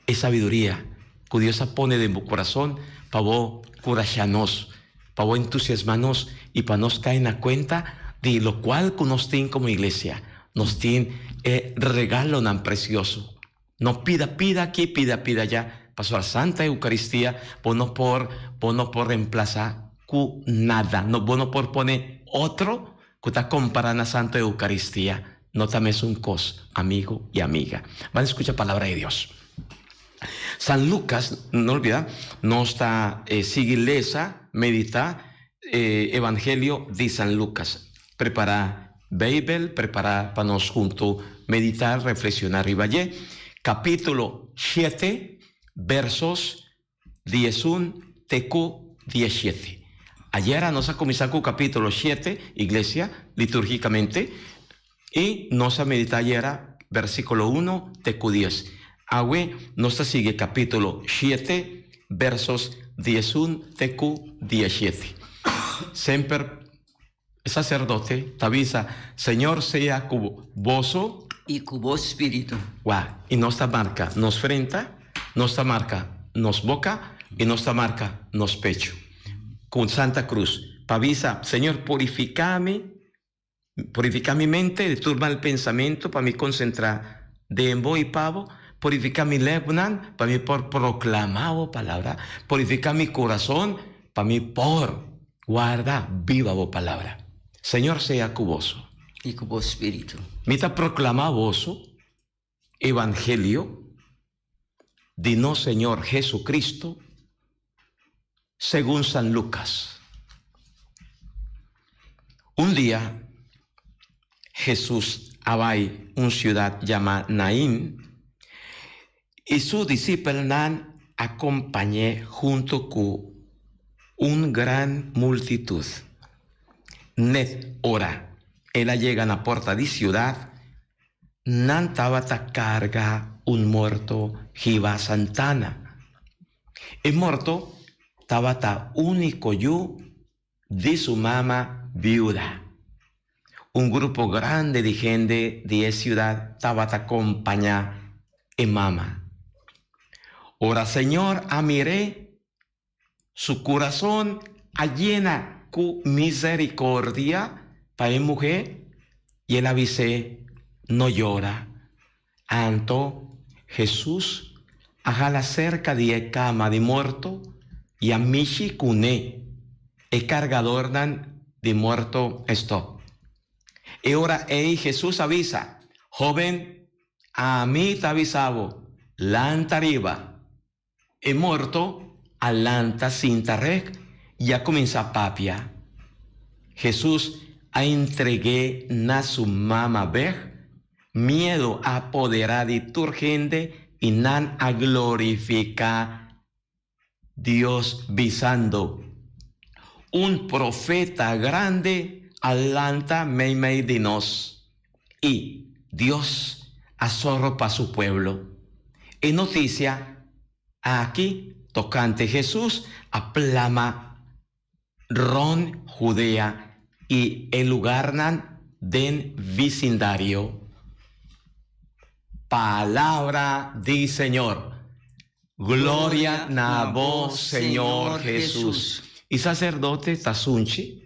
e sabiduria cu Dios a pone den bo curason pa bo curashá nos, pa bo entusiasmá nos y pa nos cai na cuenta di locual cu nos tin como iglesia. Nos tin e regalonan precioso. No pida pida aki, pida pida allá, pasobra Santa Eucaristia bo no por, bo no por reemplasa cu nada. No, bo no por pone otro Ku ta kompará na Santo Eukaristia no ta mesun kos, amigo i amiga. Ban skucha palabra di Dios. San Lukas, no olbida, nos ta sigui lesa, meditá e Evangelio di San Lukas. Prepará Beibel, prepará pa nos huntu meditá, reflekshoná riba dje. Kapítulo shete, versos 11 te ku 17. Ayera nos a kuminsá ku kapítulo shete, iglesia, litúrgikamente, i nos a meditá ayera versíkulo uno te ku dies. Awe nos ta sigui kapítulo shete, versos 11 te ku 17. Semper E saserdote ta bisa, Señor sea ku boso. I ku bo spiritu. Wak, i nos ta marka nos frenta, nos ta marka nos boka, i nos ta marka nos pechu ku Santa Krus, pa bisa, Señor, purifiká mi, purifiká mi mente di tur mal pensamentu, pa mi konsentrá den bo i pa bo, purifiká mi lèpnan, pa mi por proklamá bo palabra, purifiká mi kurason, pa mi por Warda biba bo palabra. Señor sea ku boso. I ku bo spiritu. Mi ta proklamá boso evangelio di nos Señor Jesucristo segun San Lucas. Un dia Jesús a bai un siudat yamá Naín, i su disipelnan a kompañ'é huntu ku un gran multitut. Net ora el a yega na porta di siudat, nan tabata karga un morto hiba santana. E morto tabata úniko yu di su mama biuda. Un grupo grandi di hende di e siudat tabata kompañá e mama. Ora Señor a mir'é, su kurason a yena ku miserikordia pa e muhé i el a bis'é, No yora. Anto Hesus a hala serka di e kama di morto i a mishi kuné. E kargadornan di morto a stòp. E ora ei Hesus a bisa, Hóben, ami ta bisa bo, lanta riba. E morto a lanta sinta rek i a kuminsá papia. Hesus a entreg'é na su mama bèk. Miedo a apoderá di tur hende i nan a glorifiká Dios, bisando, Un profeta grandi a lanta meimei di nos, i Dios a sòru pa su pueblo. E notisia aki tokante Hesus a plama rònt Hudea i e lugarnan den bisindario. Palabra di Señor. Gloria na bo, Señor Hesus. I saserdote ta sunchi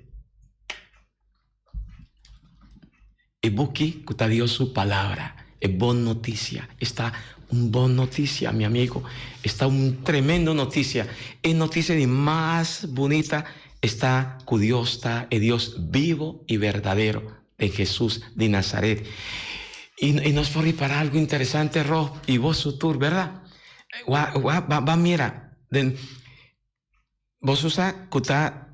e buki ku ta Dios su palabra, e bon notisia. Esta un bon notisia, mi amigo. Esta un tremendo notisia. E notisia di mas bunita esta ku Dios ta e Dios bibo i berdadero den Hesus di Nazaret. I, i nos por ripará algu interesante, Ro, i boso tur, bèrdat? Wa, wa, ba, ba mira, den, boso sa ku ta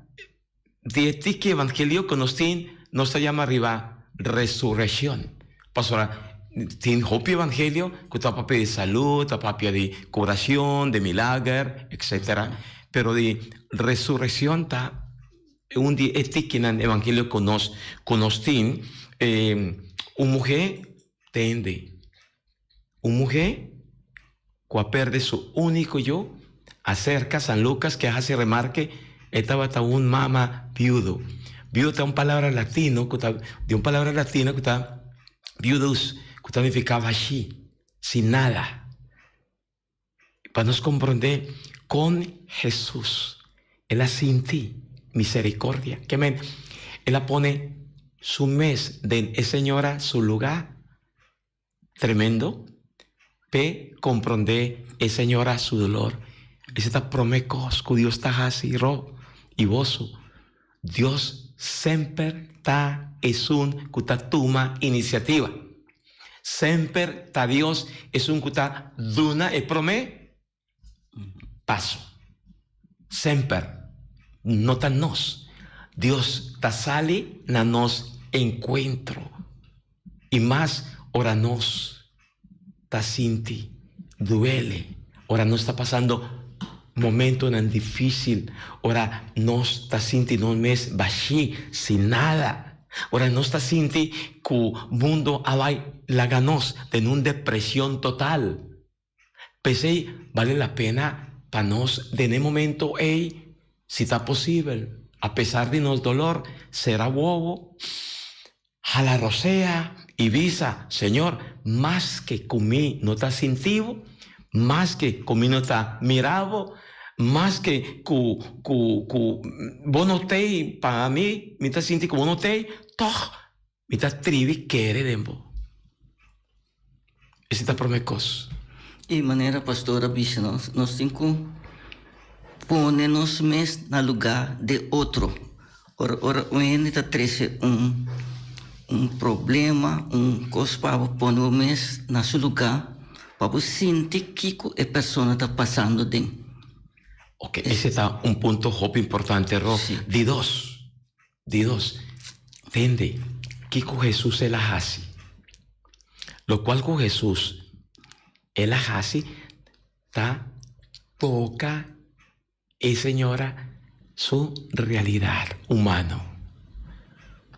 di e tiki evangelio ku nos tin, nos ta yama riba resureccion. Pasobra tin hopi evangelio ku ta papia di salud, ta papia di curacion, di milager, etcetera. Pero di resureccion ta un di e tikinan evangelio ku nos ku nos tin. Un muhé tende, un muhé ku a perde su úniko yu, aserka San Lucas ke a hasi remarke, e tabata un mama biudo. Biudo ta un palabra latino ku ta di un palabra latino ku ta viudus, ku ta nifiká bashí, sin nada. Pa nos komprondé kon Hesus el a sinti miserikordia, ke men el a pone su mes den e señora su lugá. Tremendo p'e komprondé e señora su dolor. Esei ta promé kos ku Dios ta hasi, Rob i boso. Dios semper ta esun ku ta tuma inisiativa. Semper ta Dios esun ku ta duna e promé paso. Semper. No ta nos. Dios ta sali na nos enkuentro. I mas ora nos ta sinti duele, ora nos ta pasando momentonan difísil, ora nos ta sinti nos mes bashí, sin nada, ora nos ta sinti ku mundo a bai laga nos den un depresion total. P'esei bale la pena pa nos den e momento ei, si ta posibel, apesar di nos dolor, sera wowo, hala rosea i bisa, Señor, maske ku mi no ta sinti bo, maske ku mi no ta mira bo, maske ku ku ku bo no t'ei pa mi, mi ta sinti ku bo no t'ei, tòg Mi ta tribi kere den bo. Esei ta promé kos. E manera pastor a bisa nos, nos tin ku pone nos mes na lugá de otro. Ora ora un hende ta trese un un problema, un kos pa bo, pone bo mes na su lugá pa bo sinti kiko e persona ta pasando den. Oke, esei ta un punto hopi importante, Ro. Di dos. Di dos, tende kiko Hesus el a hasi. Lokual ku Hesus el a hasi ta toka e señora su realidat humano.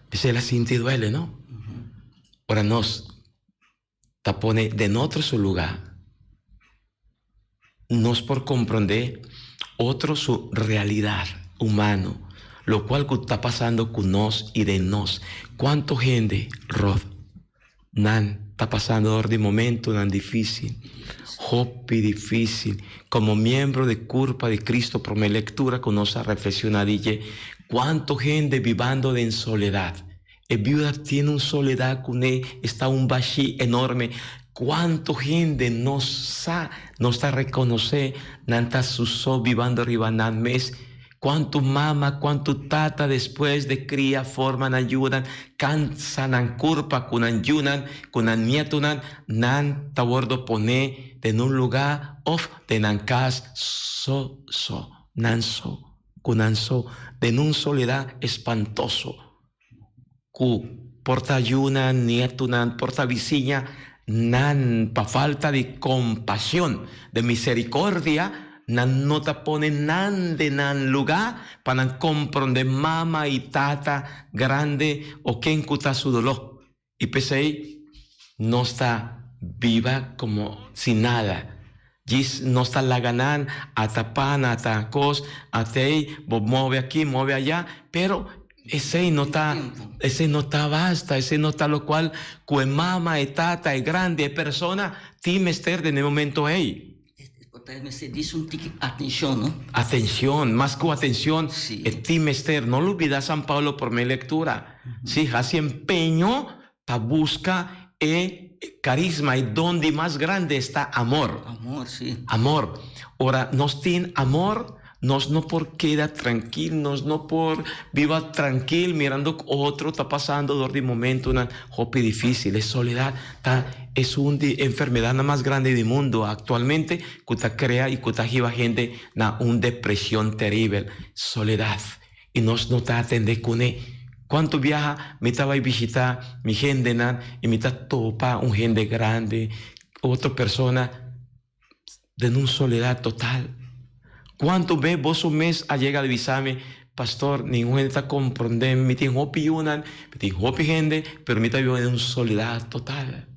P'esei el a sinti duele, no? Ora nos ta pone den otro su lugá, nos por komprondé otro su realidat humano, lokual ku ta pasando ku nos i den nos. Kuantu hende, Rod, nan ta pasando dor di momentunan difísil, hopi difísil. Komo miembro di kurpa di Cristo, promé lektura ku nos a reflekshoná di dje, kuantu hende bibando den soledat. E biuda tin un soledad kuné, esta un bashí enorme. Kuantu hende nos sa, nos ta rekonosé, nan ta su so bibando riba nan mes. Kuantu mama, kuantu tata despues de kria, forma nan yunan, kansa nan kurpa ku nan yunan, ku nan nietunan, nan ta wordo poné den un lugá òf den nan kas so so, nan so, ku nan so, den un soledad espantoso. Ku. Por ta yunan, nietunan, por ta bisiña, nan pa falta di compasion, di misericordia, nan no ta pone nan den nan lugá pa nan comprende mama y tata grandi o ken cu ta su doló. Y p'esey nos ta biba como si nada. Djis nos ta laga nan ata pan, ata cos, atey, bo move aki, move aya, pero esey no ta, esey no ta basta, esey no ta locual cu e mama, e tata, e grandi, e persona tin mester den e momento ey. Por mester dis un tiki atencion, no? Atencion, mas cu atencion, e tin mester. No lubida San Pablo prome lectura. Si, haci empeño pa busca e carisma, e don di mas grande esta amor. Amor, si. Amor. Ora nos tin amor, nos no por keda trankil, nos no por biba trankil mirando cu otro ta pasando dor di momentonan hopi dificil. E soledad ta esun di enfermedadnan mas grandi di mundo actualmente cu ta crea y cu ta hiba hende na un depresion teribel. Soledad. Y nos no ta atende cune. Cuanto biaha mi ta bay bishita mi hendenan y mi ta topa un hende grandi, otro persona den un soledad total. Cuanto be boso mes a yega di bisa mi, Pastor, ningun hende ta comprende mi, mi tin hopi yunan, mi tin hopi hende, pero mi ta biba den un soledad total.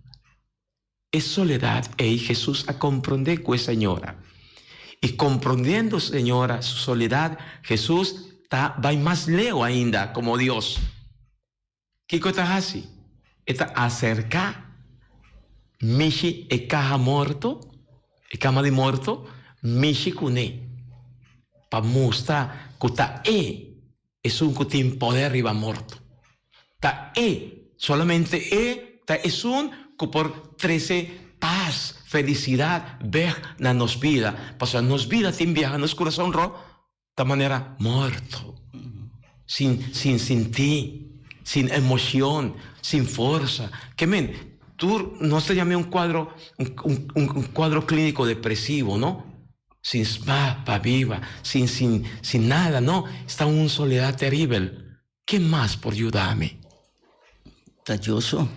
E soledad ei Jesus a comprende cu e señora. Y comprondiendo señora su soledad, Jesus ta bay mas leu ainda como Dios. Kiko e ta hasi? E ta aserká mishi e kaha morto, e kama di morto, mishi kuné, pa mustra ku ta e esun ku tin poder riba morto. Ta e, solamente e, ta esun ku por trese pas, felisidat bèk na nos bida. Pasobra nos bida tin biaha nos kurason ro Ta manera morto, sin sin sinti, sin emocion, sin forsa. Ke men, tur nos ta yama un cuadro, un un cuadro clinico depresivo, no? Sin sma pa biba, sin sin sin nada, no? Esta un soledad teribel. Ken mas por yuda mi? Ta Dios so.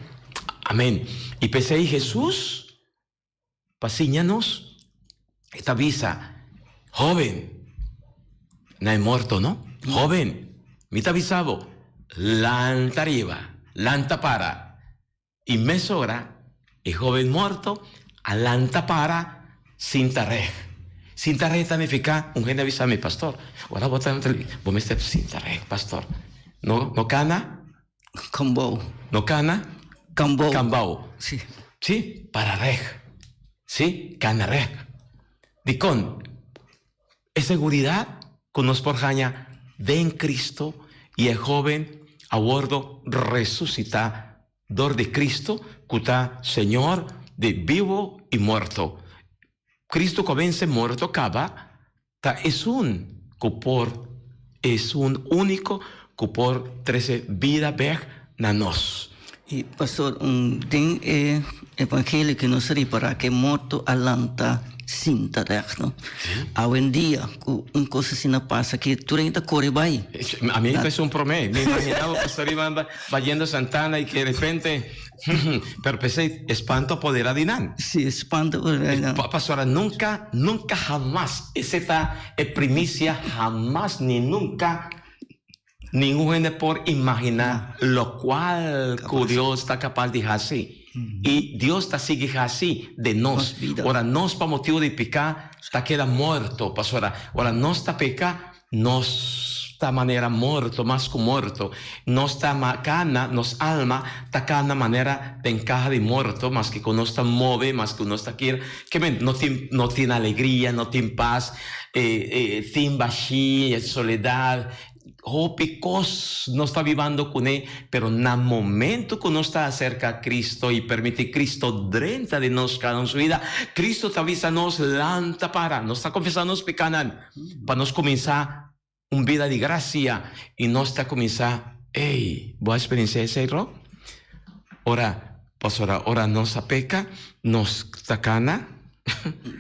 Amen. Y p'esei Jesus Pa siña nos, e ta bisa, Hóben, na e morto no, hóben, mi ta bisa bo, lanta riba, lanta para. I mesora e hóben morto a lanta para sin ta reg. Sin ta reg ta nifiká, un hende a bisa mi, Pastor, ora bo ta bo mester sinta reg, pastor. No, no kana? Kambou. No kana? Kambou. Kambou. Sí. Sí, para reg. Sí, kana reg. Dikon? E seguridat ku nos por haña den Cristo i e hóben a wòrdu resusitá dor di Cristo ku ta Señor di bibu i morto. Cristo ku a vense morto kaba Ta esun ku por, esun úniko ku por trese bida bèk na nos. I pastor, den e evangelio ke nos ripará ke morto a lanta sinta règt, no? Awendia ku un kos asina pasa ke tur hende ta kore bai. A mi ta esun promé. Mi imaginá bo pastor Ivan bayendo Santana i ke repente Pero p'esei espanto a poderá di nan. Sí, espanto a poderá di nan. Pasobra nunka, nunka hamas, esei ta e primisia, hamas ni nunka ningun hende por imaginá lokual ku Dios ta kapas di hasi. I Dios ta sigui hasi den nos. Ora nos pa motibu di piká ta keda morto, pasobra ora nos ta peka, Nos ta manera morto, mas ku morto. Nos ta kana, nos alma ta kana manera den kaha di morto, maske ku nos ta move, maske ku nos ta kira. Ke men, no tin, no tin alegria, no tin pas, tin bashí, soledat, hopi kos nos ta bibando kuné, pero na momento ku nos ta aserka Cristo i permití Cristo drenta den nos kada un su bida, Cristo ta bisa nos, Lanta para. Nos ta konfesá nos pekanan. Pa nos kuminsá un bida di grasia i nos ta kuminsá, ey, bo a eksperensiá esei, Rob? Ora, pasobra ora nos a peka, nos ta kana.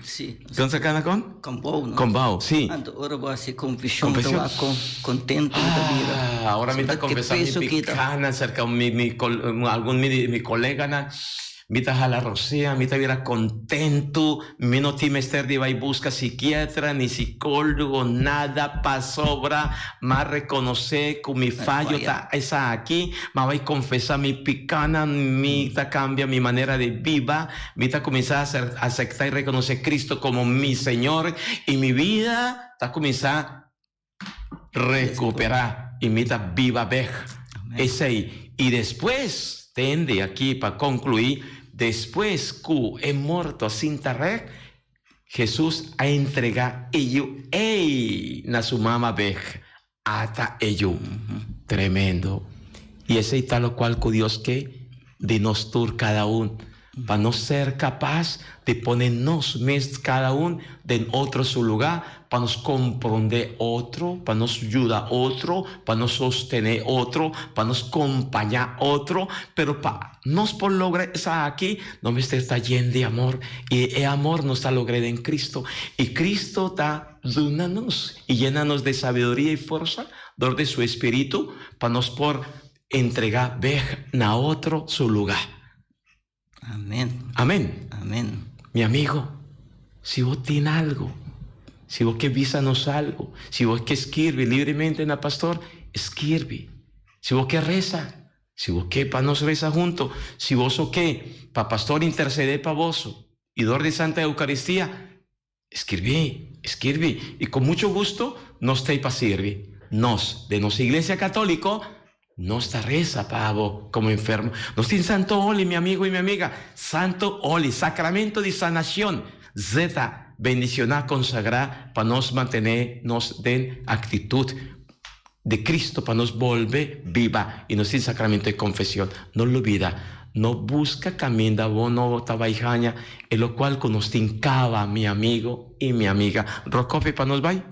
Si. Kon sa kana kon? Kon bou, no? Kon bou, si. Anto ora bo hasi konfeshon, ta wak kon kontentu bo ta bira. Ah, ora mi ta konfesá mi pikánan serka mi, mi, algun di mi koleganan. Mi ta hala rosea, mi ta bira kontentu, mi no tin mester di bai buska sikiatra ni sikólogo, nada, pasobra m'a rekonosé ku mi fayo ta esaki, m'a bai konfesá mi pikánan, mi ta kambia mi manera di biba, mi ta kuminsá asektá i rekonosé Kristu komo mi Señor i mi bida ta kuminsá Recuperá y mi ta biba bek. Esey. Y despues, tende aki pa conclui, despues cu e morto a sinta rek, Jesus a entrega e yu ey na su mama bek. Ata e yu. Tremendo. Y esey ta locual cu Dios ke di nos tur cada un. Pa nos ser kapas di pone nos mes kada un den otro su lugá, pa nos komprondé otro, pa nos yuda otro, pa nos sostené otro, pa nos kompañá otro. Pero pa nos por logra esaki, nos mester ta yen di amor, i e amor nos ta logr'é den Cristo. I Cristo ta duna nos i yena nos di sabiduria i forsa dor di su Espíritu pa nos por entregá bèk na otro su lugá. Amén. Amén. Amén. Mi amigo, si bo tin algo, si bo ke bisa nos algo, si bo ke skirbi libremente na pastor, skirbi. Si bo ke resa, si bo ke pa nos resa hunto, si boso ke pa pastor intercede pa boso y dor di Santa Eucaristia, Skirbi, skirbi, y con mucho gusto nos ta ei pa sirbi. Nos, den nos Iglesia Católico, nos ta reza pa abo como enfermo. Nos tin Santo Oli, mi amigo y mi amiga, Santo Oli, Sacramento di Sanacion, zeta, bendiciona, consagra pa nos mantene nos den actitud di Cristo pa nos bolbe biba y nos tin sacramento di confesion. No lubida, no busca caminda bo no ta bay haña e locual cu nos tin caba mi amigo y mi amiga. Rocopi pa nos bay.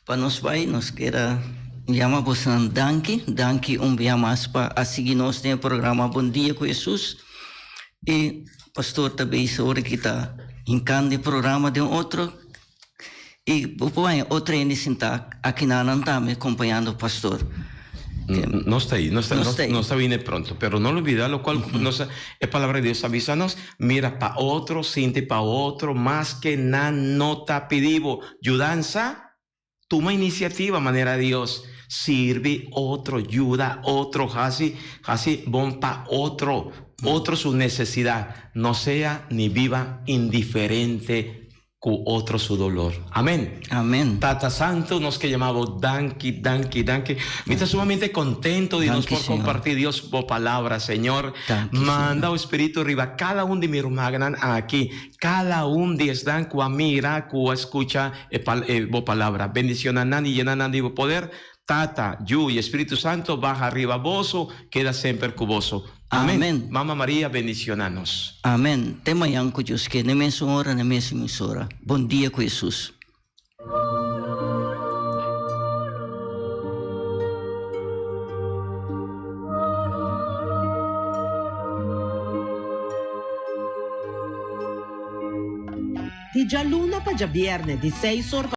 Pa nos bay nos kier a yama bosonan danki, danki un bia mas pa a sigui nos den e programa Bon Dia cu Jesus y Pastor ta bisa ora ki ta hincando e programa den otro. I bo por haña otro hende sintá akinanan tambe kompañando pastor. Nos ta ahí, nos ta, nos, nos ta bini pronto, pero no lubida locual cu nos, e palabra di Dios ta bisa nos, mira pa otro, sinti pa otro, maske nan no ta pidi bo yudansa, Tuma inisiativa manera Dios, sirbi otro, yuda otro, hasi hasi bon pa otro, otro su nesesidat, no sea ni biba indiferente ku otro su dolor. Amen. Amen. Tata Santu, nos ke yama bo danki, danki, danki. Mi ta sumamente kontento di nos Danki, por Señor. kompartí Dios bo palabra, Señor. Danki, Manda Señor. bo Spiritu riba kada un di mi rumannan aki. Kada un di esnan ku a mira, ku a skucha e pal e bo palabra. Bendiciona nan y yena nan di bo poder. Tata, Yu y Espíritu Santo baha riba boso, keda semper cu boso. Amen. Amen. Mama Maria bendiciona nos. Amen. Te mañan cu Dios kier, n'e mesun ora, n'e mesun emisora. Bon dia cu Jesus. Di djaluna pa djabierne di seis or pa.